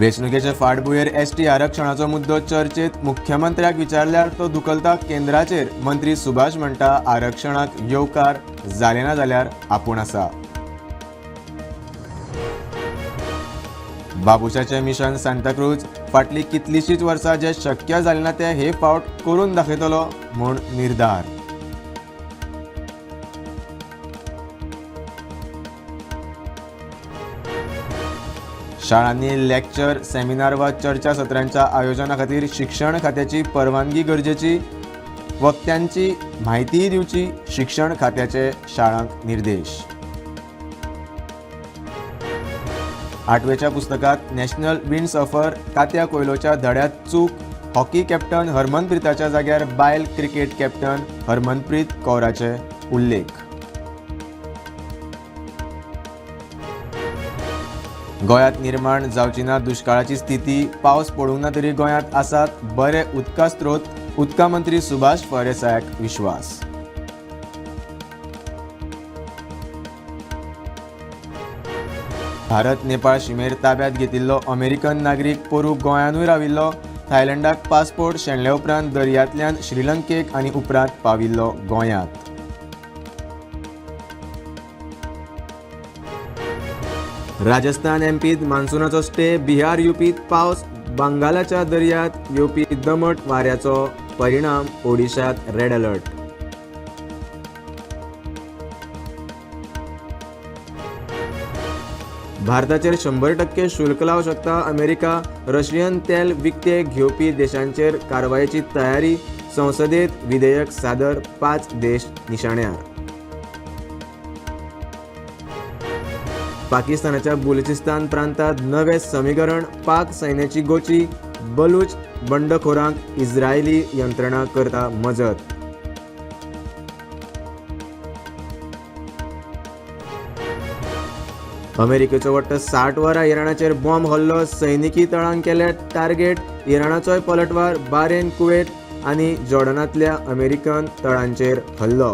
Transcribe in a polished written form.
वेंचणुकेचे फाटभुंयेर एसटी आरक्षणाचो मुद्दो चर्चेत. मुख्यमंत्र्याक विचारल्यार तो धुकलता केंद्राचेर. मंत्री सुभाष म्हणटा, आरक्षणाक येवकार जालें ना जाल्यार आपूण आसा. बाबुशाचें मिशन सांताक्रूज. फाटलीं कितलींशींच वर्सां जें शक्य जालें ना तें हे फावट करून दाखयतलो म्हूण निर्धार. शाळांनी लेक्चर, सेमिनार वा चर्चा सत्रांच्या आयोजना खातीर शिक्षण खात्याची परवानगी गरजेची. वक्त्यांची म्हायतीय दिवची. शिक्षण खात्याचे शाळांक निर्देश. आठवेच्या पुस्तकात नॅशनल विंडसर्फर कात्या कोयलोच्या धड्यांत चूक. हॉकी कॅप्टन हरमनप्रीताच्या जाग्यार बायल क्रिकेट कॅप्टन हरमनप्रीत कौराचे उल्लेख. गोंयांत निर्माण जावची ना दुश्काळाची स्थिती. पावस पडूंक ना तरी गोंयांत आसात बरे उदका स्रोत. उदका मंत्री सुभाष फळदेसायाक विश्वास. भारत नेपाळ शिमेर ताब्यात घेतिल्लो अमेरिकन नागरीक पोरूं गोंयांतूय राविल्लो. थायलंडाक पासपोर्ट शेणले उपरांत दर्यांतल्यान श्रीलंकेक आनी उपरांत पाविल्लो गोंयांत. राजस्थान, एमपीत मान्सूनाचो स्टे. बिहार, युपीत पावस. बंगालाच्या दर्यांत येवपी दमट वाऱ्याचो परिणाम. ओडिशात रेड अलर्ट. भारताचेर 100% शुल्क लावंक शकता अमेरिका. रशियन तेल विकतें घेवपी देशांचेर कारवायेची तयारी. संसदेत विधेयक सादर. 5 देश निशाण्यार. पाकिस्तानाच्या बलुचिस्तान प्रांतात नवें समीकरण. पाक सैन्याची गोची. बलूच बंडखोरांक इस्रायली यंत्रणा करता मजत. अमेरिकेचो वट्ट 60 वरां इराणाचेर बॉम्ब हल्लो. सैनिकी तळांक केले टार्गेट. इराणाचोय पलटवार. बारेन, कुवेत आनी जॉर्डनांतल्या अमेरिकन तळांचेर हल्लो.